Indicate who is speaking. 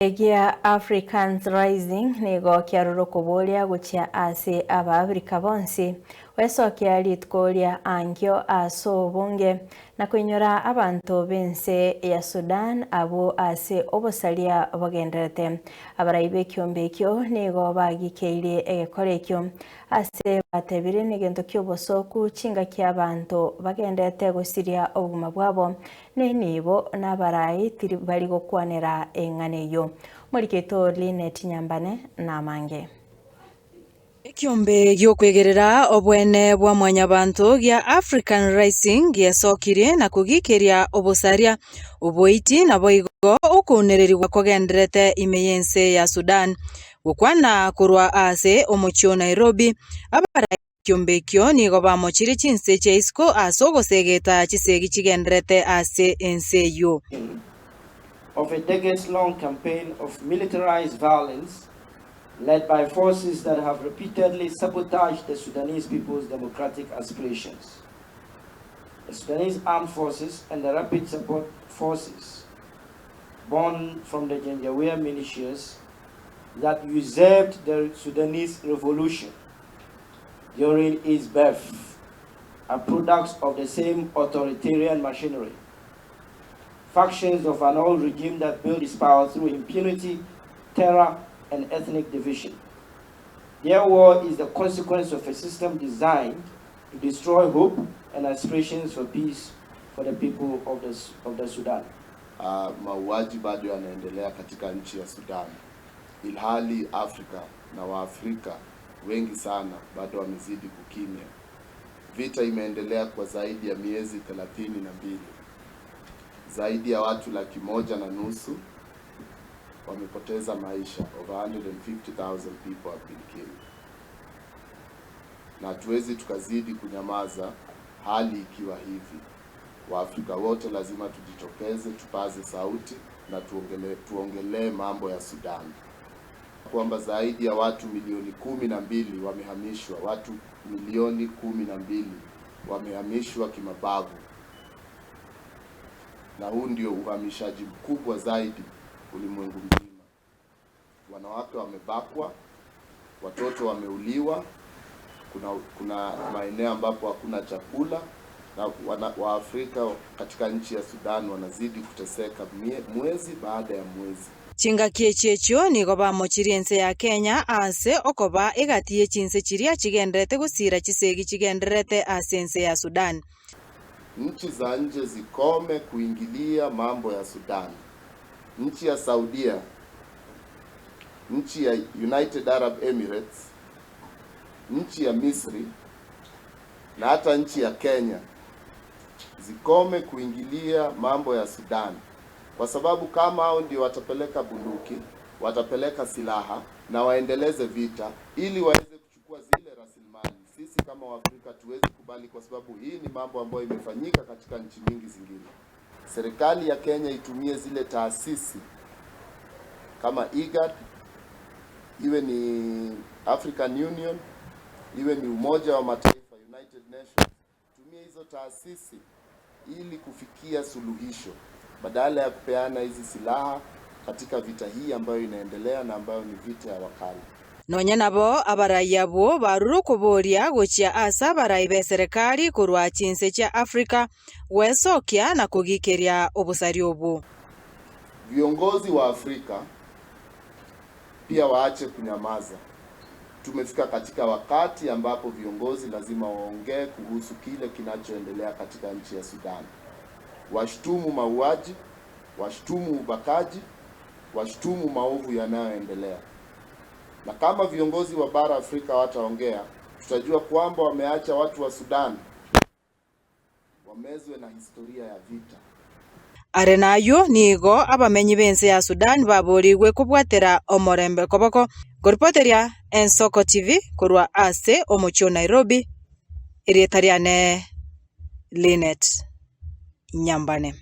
Speaker 1: Egia Africans Rising nigo kiarure okoboria gochia ase Abaafrika bonsi gwesokia rituko ria ankio ase obonge na koinyora abanto b'ense ya Sudan abwo ase obosaria bogendererete. Abarai b'ekiombe ekio nigo bagikeirie egekora ekio ase batebire negento ki'obosooku chingaki abanto bagendererete gosiria obogima bwabo Nenibo nabarai tibari gokwanera eng'ana eyio. Moriketo Linet Nyambane namange.
Speaker 2: Ekiombe gi'okwegerera obwene bwa mwanyabanto gia African Rising giesokirie na kogikeria obosaria, oboiti naboigo okounererigwa kogendererete ime y'ense ya Sudan. Gokwana korwa aase omochie o Nairobi, abarai Ekiombe ekio nigo bamochirie chinse chia isiko ase ogosegeta chisegi chigendererete ase ense eyio.
Speaker 3: Of a decades-long campaign of militarized violence led by forces that have repeatedly sabotaged the Sudanese people's democratic aspirations. The Sudanese Armed Forces and the Rapid Support Forces, born from the Janjaweed militias that usurped the Sudanese revolution during its birth, are products of the same authoritarian machinery. Factions of an old regime that built its power through impunity, terror, and ethnic division. Their war is the consequence of a system designed to destroy hope and aspirations for peace for the people of the Sudan.
Speaker 4: Mauaji bado yanaendelea katika nchi ya Sudan, ilhali Afrika na Waafrika wengi sana bado wamezidi kukimya. Vita imeendelea kwa zaidi ya miezi 32. Zaidi ya watu 150,000 wamepoteza maisha. Over 150,000 people have been killed. Na hatuwezi tukazidi kunyamaza hali ikiwa hivi. Waafrika wote lazima tujitokeze, tupaze sauti na tuongelee mambo ya Sudan, kwamba zaidi ya watu milioni 12 wamehamishwa, watu milioni 12 wamehamishwa kimabavu, na huu ndio uhamishaji mkubwa zaidi ulimwengu mzima. Wanawake wamebakwa, watoto wameuliwa, kuna maeneo ambapo hakuna chakula na Waafrika katika nchi ya Sudan wanazidi kuteseka mwezi baada ya mwezi.
Speaker 2: Chingaki echi echio nigo bamochirie ense ya Kenya ase okoba egati ye chinse chiria chigendererete gosira chisegi chigendererete ase ense ya Sudan.
Speaker 4: Nchi za nje zikome kuingilia mambo ya Sudan. Nchi ya Saudia, nchi ya United Arab Emirates, nchi ya Misri na hata nchi ya Kenya zikome kuingilia mambo ya Sudan, kwa sababu kama hao ndio watapeleka bunduki, watapeleka silaha na waendeleze vita ili waweze kuchukua zile rasilimali. Sisi kama Waafrika tuwezi kubali, kwa sababu hii ni mambo ambayo imefanyika katika nchi nyingi zingine. Serikali ya Kenya itumie zile taasisi kama IGAD, iwe ni African Union, iwe ni Umoja wa Mataifa, United Nations, tumie hizo taasisi ili kufikia suluhisho badala ya kupeana hizi silaha katika vita hii ambayo inaendelea na ambayo ni vita ya wakala.
Speaker 2: Nonya nabo abarai abwo barure okoboria gochia ase abarai be serikali korwa chinse chia Africa gwesokia na kogikeria obosari obo.
Speaker 4: Viongozi wa Afrika pia waache kunyamaza. Tumefika katika wakati ambapo viongozi lazima waongee kuhusu kile kinachoendelea katika nchi ya Sudan. Washtumu mauaji, washtumu ubakaji, washtumu maovu yanayoendelea. Na kama viongozi wa bara Afrika wataongea, tutajua kwamba wameacha watu wa Sudan wamezwe na historia ya vita.
Speaker 2: Are nayo nigo abamenyi b'ense ya Sudan baborigwe kobwatera omorembe koboko koripoteria Ensoko TV korwa ase omochie o Nairobi erieta riane Linet Nyambane.